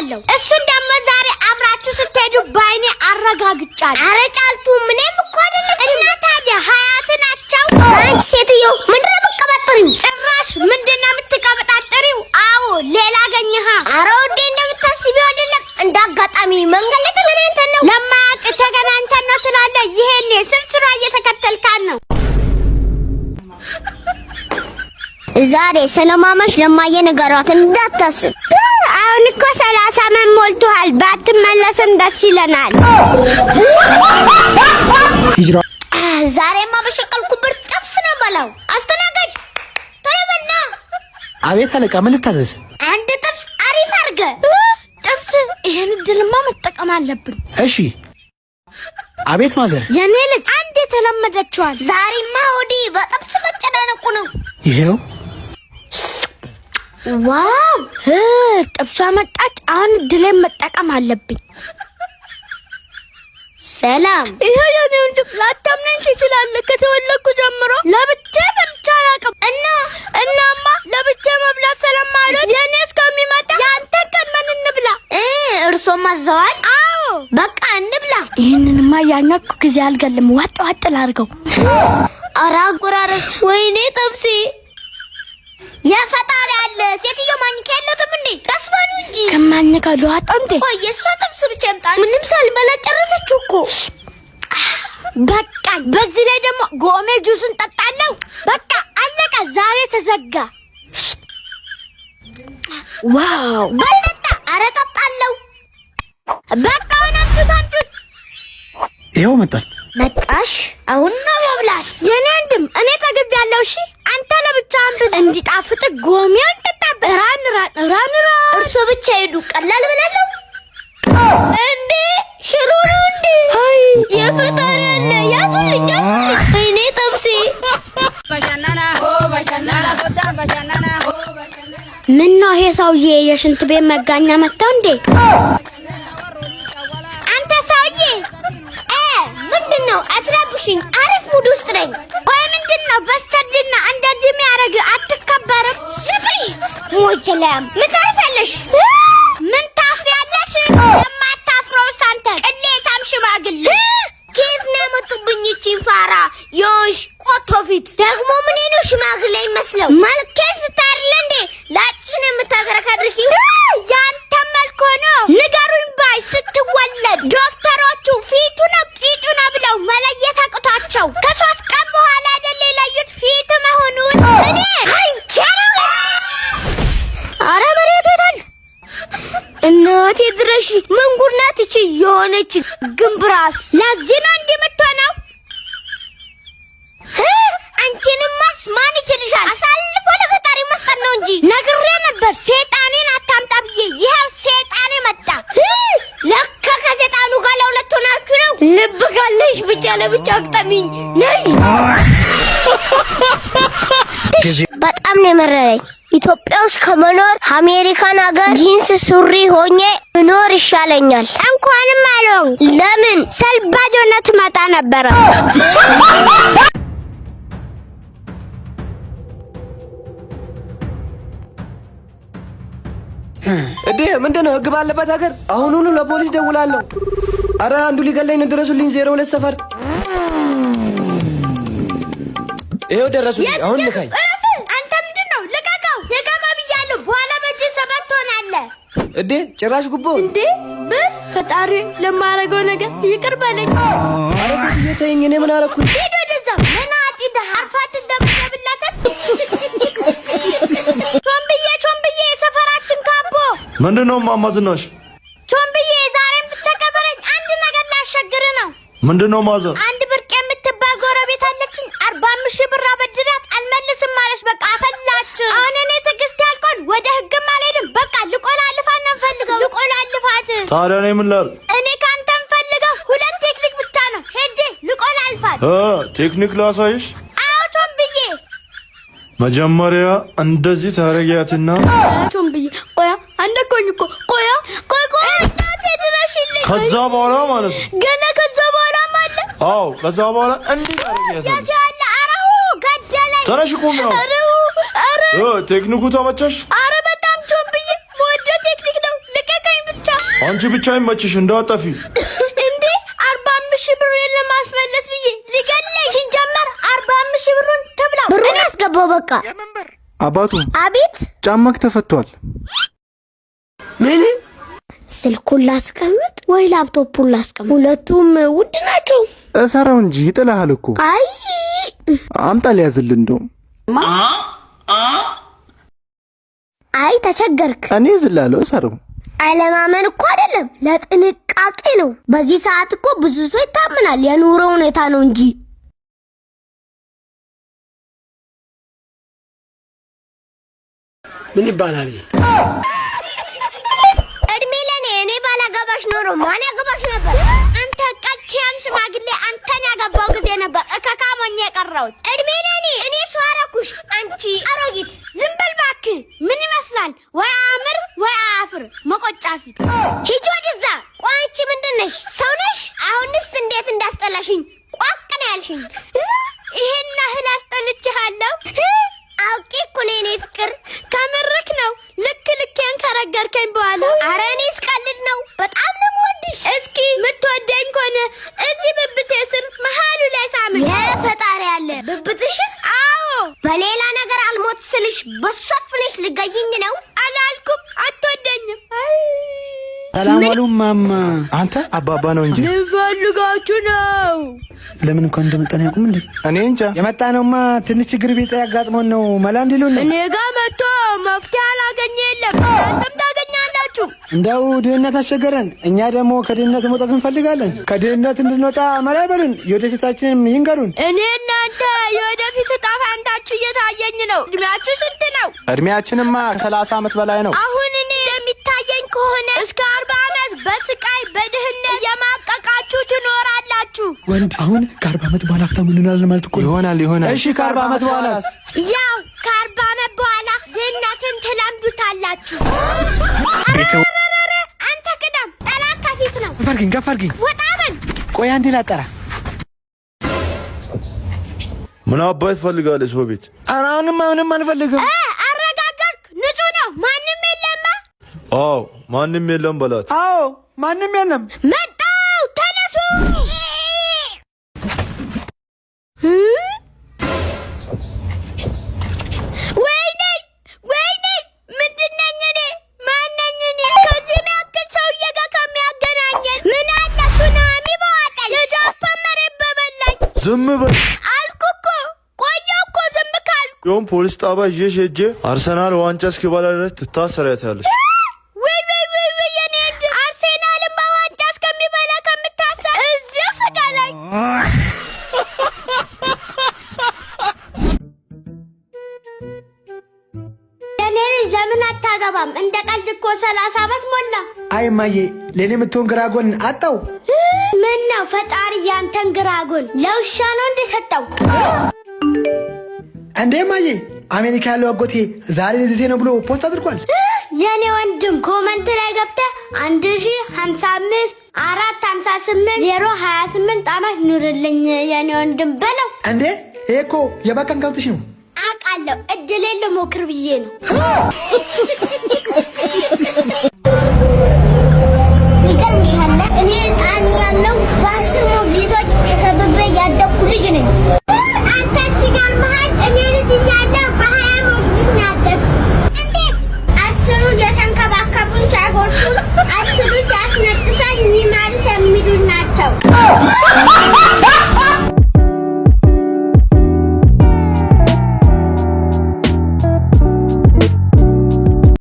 አለው። እሱን ደግሞ ዛሬ አብራችሁ ስትሄዱ በአይኔ አረጋግጫለሁ። አረ ጫልቱ ምንም እኮ አይደለችም። እና ታዲያ ሀያት ናቸው። አንቺ ሴትዮ ምንድን ነው የምትቀባጥሪው? ጭራሽ ምንድን ነው የምትቀበጣጥሪው? አዎ ሌላ አገኘሃ። አረ ውዴ እንደምታስቢው አይደለም። እንደ አጋጣሚ መንገድ ላይ ተገናኝተን ነው። ለማያውቅ ተገናኝተን ነው ትላለህ። ይሄኔ ስርስሯ እየተከተልካን ነው። ዛሬ ስለማመሽ ለማየ ንገሯት እንዳታስብ። አሁን እኮ 30 ዓመት ሞልቶሃል። ባትመለስም ደስ ይለናል። ዛሬማ በሸቀልኩበት ጥብስ ነው በላው። አስተናጋጅ ቶሎ በልና አቤት አለቃ፣ ምን ልታዘዝ? አንድ ጥብስ አሪፍ አድርገህ ጥብስ። ይሄን እድልማ መጠቀም አለብን። እሺ። አቤት ማዘር። የኔ ልጅ አንድ የተለመደችዋል። ዛሬማ ሆዴ በጥብስ መጨናነቁ ነው። ይሄው። Wow፣ ጥብሷ መጣች። አሁን እድሌን መጠቀም አለብኝ። ሰላም። ይሄ የኔ ወንድም ላታምነኝ ትችላለህ። ከተወለድኩ ጀምሮ ለብቻ በልቼ አላውቅም። እና እናማ ለብቻ መብላት ስለማልወድ የኔ እስከሚመጣ ያንተን ቀድመን እንብላ። እርሶም አዘዋል? አዎ። በቃ እንብላ። ይህንንማ ያኛኩ ጊዜ አልገልም። ዋጥ ዋጥ ላድርገው። ኧረ አጎራረስ! ወይኔ ጥብሴ! የፈጣሪ አለ። ሴትዮ ማኝካ የለትም እንዴ? ቀስ በሉ እንጂ። ከማኝከው ልዋጣ እንዴ? ቆይ የእሷ ጥብስ ብቻ ይምጣ። ምንም ሳልበላ ጨረሰችው እኮ። በቃ በዚህ ላይ ደግሞ ጎሜ ጁስን ጠጣለሁ። በቃ አለቀ። ዛሬ ተዘጋ። Wow! በልጠጣ። ኧረ ጠጣለሁ። በቃ አሁን አምጡት አምጡት። ይኸው መጣል። መጣሽ? አሁን ነው መብላት። የኔ ወንድም እኔ ጠግቤያለሁ። እሺ አንተ ለብቻ አንብል። እንዲጣፍጥ ጎሜውን ጠጣበት። ራን ራን ራን ራን። እርሶ ብቻ ሄዱ። ቀላል በላለሁ እንዴ? ሽሮ ነው እንዴ? አይ የፈጣሪ አለ። ያዙልኝ ያዙልኝ። ወይኔ ጥብሴ! ምን ነው ይሄ ሰውዬ የሽንት ቤት መጋኛ መጣው እንዴ? አንተ ሰውዬ! እ ምንድን ነው? አትረብሽኝ። አሪፍ mood ውስጥ ነኝ። ቆይ ምንድን ነው በስተርጅና እንደዚህ የሚያደርግ? አትከበርም? ዝም በይ ሞችላም። ምን ታርፊያለሽ? ምን ታፍሪያለሽ? የማታፍረውስ አንተ ቅሌታም ሽማግሌ። ከየት ነው ያመጡብኝ ይቺን ፋራ የሆንሽ ቆቶ ፊት? ደግሞ ምን ነው ሽማግሌ ይመስለው? መልኬ ስታርለ እንዴ ላጭሽን የምታዝረከርኪው? ያንተ መልክ ሆኖ ንገሩኝ ባይ ስትወለድ ዶክተሮቹ ፊቱ ነው ቂጡ ነው ብለው መለየት አቅቷቸው ከ3 ቀን በኋላ አይደል የለዩት ፊት መሆኑን። እኔ አንቺ አረ መሬቱ የታል? እናቴ ድረሽ! ምን ጉድ ናት ይቺ የሆነች ግንብራስ? ለዚህ ነው እንዲህ የምትሆነው። አንቺንማስ ማን ይችልሻል? አሳልፎ ለፈጣሪ መስጠት ነው እንጂ። ነግሬ ነበር ሴጣኔን አታምጣ ብዬ፣ ይኸው ሴጣኔ መጣ። ለካ ከሴጣኑ ጋር ለሁለት ሆናችሁ ነው። ልብ ካለሽ ብቻ ለብቻ አቅጠሚኝ ነይ። በጣም ነው የመረረኝ። ኢትዮጵያ ውስጥ ከመኖር አሜሪካን ሀገር ጂንስ ሱሪ ሆኜ እኖር ይሻለኛል። እንኳንም አልሆንክ። ለምን? ሰልባጅ ሆነህ ትመጣ ነበረ። እንዴ ምንድን ነው? ህግ ባለበት ሀገር አሁኑኑ ለፖሊስ ደውላለሁ። አረ አንዱ ሊገለኝ ነው፣ ድረሱልኝ። 02 ሰፈር ይኸው ደረሱልኝ። አሁን ንካኝ። እረፍ! አንተ ምንድን ነው? ልቀቀው! ልቀቀው ብያለሁ። በኋላ በዚህ ሰበብ ትሆናለህ። እንዴ ጭራሽ ጉቦ! እንዴ ብር! ፈጣሪ ለማረገው ነገር ይቅር በለኝ። አረ ሴትዮ ተይኝ፣ እኔ ምን አረኩኝ? ሂድ ወደዛ መናጢ ድሃ። አርፋ ትደበደብለትም። ቾምብዬ ቾምብዬ፣ የሰፈራችን ካቦ። ምንድን ነው እማማ ዝናሽ? ቾምብዬ፣ ዛሬም ብቻ ቀበረኝ። አንድ ነገር ላሸግር ነው። ምንድን ነው ማዘር? አንድ ብርቅ የምትባል ጎረቤት አለችኝ። 45,000 ብር አበድራት አልመልስም አለች። በቃ አፈላች። አሁን እኔ ትዕግስት ያልቆን ወደ ህግም አልሄድም። በቃ ልቆላልፋት ነው የምፈልገው። ልቆላልፋት። ታዲያ እኔ ምን ላድርግ? እኔ ከአንተ የምፈልገው ሁለት ቴክኒክ ብቻ ነው። ሄጄ ልቆላልፋት። ቴክኒክ ላሳይሽ? አዎ ቾምብዬ። መጀመሪያ እንደዚህ ታረጊያትና ቾምብዬ ቆያ አንደኮኝ እኮ ቆያ ቆይ ቆይ እናቴ ድረሽልኝ። ከዛ በኋላ ማለት ነው። ገና ከዛ በኋላ አለ። አዎ ከዛ በኋላ እንዲህ ታረጊያታለሽ። ያለ አረሁ ገደለኝ። ተነሽ ቁሚ ነው። አረሁ አረ ቴክኒኩ ተመቸሽ? አረ በጣም ቾምብዬ፣ መወደው ቴክኒክ ነው። ልቀቀኝ ብቻ። አንቺ ብቻ ይመችሽ እንዳጠፊ። እንዴ 45,000 ብር ለማስመለስ ብዬ ሊገለኝ። ሲጀመር 45,000 ብሩን ትብላው። ብሩን አስገባው በቃ። አባቱ። አቤት። ጫማክ ተፈቷል። ምን? ስልኩን ላስቀምጥ ወይ ላፕቶፑን ላስቀምጥ? ሁለቱም ውድ ናቸው። እሰራው እንጂ ይጥልሃል እኮ። አይ። አምጣ ሊያዝልህ እንደውም። አይ ተቸገርክ። እኔ ዝላለሁ፣ እሰረው። አለማመን እኮ አይደለም፣ ለጥንቃቄ ነው። በዚህ ሰዓት እኮ ብዙ ሰው ይታመናል። የኑሮ ሁኔታ ነው እንጂ። ምን ይባላል? እድሜ ለኔ። እኔ ባላገባሽ ኖሮ ማን ያገባሽ ነበር? አንተ ቀልኪያም ሽማግሌ፣ አንተን ያገባው ጊዜ ነበር እከካም ሆኜ የቀረሁት። እድሜ ለኔ። እኔ ሰው አረኩሽ፣ አንቺ አሮጊት። ዝም በል እባክህ። ምን ይመስላል? ወይ አምር ወይ አፍር መቆጫ ፊት። ሂጂ ወደዛ። ቆይ አንቺ ምንድን ነሽ? ሰው ነሽ? አሁንስ እንዴት እንዳስጠላሽኝ! ቋቅ ነው ያልሽኝ። ይሄን ያህል አስጠልቼሃለሁ? አውቄ እኮ ነው የኔ ፍቅር። ከምርክ ነው? ልክ ልኬን ከረገርከኝ በኋላ። ኧረ እኔ ስቀልድ ነው። በጣም ነው የምወድሽ። እስኪ ምትወደኝ ከሆነ እዚህ ብብቴ ስር መሀሉ ላይ ሳምን። የፈጣሪ ያለ፣ ብብትሽን? አዎ። በሌላ ነገር አልሞት ስልሽ በሷ አፍነሽ ልገይኝ ነው? አላልኩም። አትወደኝም። ሰላም ዋሉ ማማ። አንተ አባባ ነው እንጂ። ምን ፈልጋችሁ ነው? ለምን እንኳን እንደመጣን ያውቁም እንዴ? እኔ እንጃ። የመጣ ነውማ ትንሽ ችግር ቢጤ ያጋጥሞን ነው፣ መላ እንዲሉን ነው። እኔ ጋር መጥቶ መፍትሄ አላገኘ የለም። እናንተም ታገኛላችሁ። እንደው ድህነት አስቸገረን። እኛ ደግሞ ከድህነት መውጣት እንፈልጋለን። ከድህነት እንድንወጣ መላ ይበሉን፣ የወደፊታችንም ይንገሩን። እኔ እናንተ የወደፊት እጣ ፈንታችሁ እየታየኝ ነው። እድሜያችሁ ስንት ነው? እድሜያችንማ ከ30 ዓመት በላይ ነው። አሁን እኔ የሚታየኝ ከሆነ እስከ 40 ዓመት በስቃይ በድህነት የማቀቃችሁ ትኖራላችሁ። ወንድ አሁን ከ40 ዓመት በኋላ ሀብታም እንሆናለን ማለት እኮ ነው። ይሆናል ይሆናል። እሺ ከ40 ዓመት በኋላስ? ያው ከ40 ዓመት በኋላ ድህነትን ትለምዱታላችሁ። ኧረ አንተ ቅደም፣ ጠላት ከፊት ነው። ገፋ አድርጊኝ፣ ገፋ አድርጊኝ። ወጣ በል። ቆይ አንዴ ላጠራ። ምን አባት ትፈልጋለህ ሰው ቤት? ኧረ አሁንማ ምንም አልፈልግም። አረጋገጥክ? ንጹህ ነው፣ ማንም የለማ። አዎ ማንም የለም በላት። አዎ ማንም የለም። መጣው፣ ተነሱ። ወይኔ ወይኔ፣ ምንድን ነኝ እኔ? ማን ነኝ እኔ? ከዚህ ያክል ሰውዬ ጋር ከሚያገናኘን ምን አለ ሱናሚ በዋጠኝ፣ የጃፓን መሬት በበላኝ። ዝም በል። አልኩ እኮ፣ ቆየሁ እኮ ዝም ካልኩ። ይኸውም ፖሊስ ጣቢያ ይዤሽ ሄጄ አርሰናል ዋንጫ እስኪበላ ድረስ ትታሰሪያታለሽ። ውይ ውይ ውይ ውይ፣ የኔ ወንድም፣ አርሴናልን በዋንጫ እስከሚበላ ከምታሰር እዚሁ ስጋ ላይ። የኔ ልጅ ለምን አታገባም? እንደ ቀልድ እኮ 30 ዓመት ሞላ። አይ እማዬ፣ ለእኔ የምትሆን ግራ ጎን አጣው። ምን ነው ፈጣሪ ያንተን ግራ ጎን ለውሻ ነው እንደሰጠው? እንዴ እማዬ፣ አሜሪካ ያለው አጎቴ ዛሬ ልደቴ ነው ብሎ post አድርጓል። የኔ ወንድም comment ላይ ገብተህ 1055 458 028 ዓመት ኑርልኝ የኔ ወንድም በለው። እንዴ ይሄ እኮ የባንክ account ሽ ነው። አውቃለሁ፣ እድሌን ልሞክር ብዬ ነው። ይገርምሻል፣ እኔ ህፃን እያለሁ በ10 ሞግዚቶች ተከብቤ ያደግኩ ልጅ ነኝ። አንተ ሲገርምሃል፣ እኔ ልጅ እያለሁ በ20 ሞግዚት ነው ያደግኩት። እንዴት? 10ሩ እየተንከባከቡን ሲያጎርሱን፣ 10ሩ ሲያስነጥሰን ይማርሽ የሚሉን ናቸው።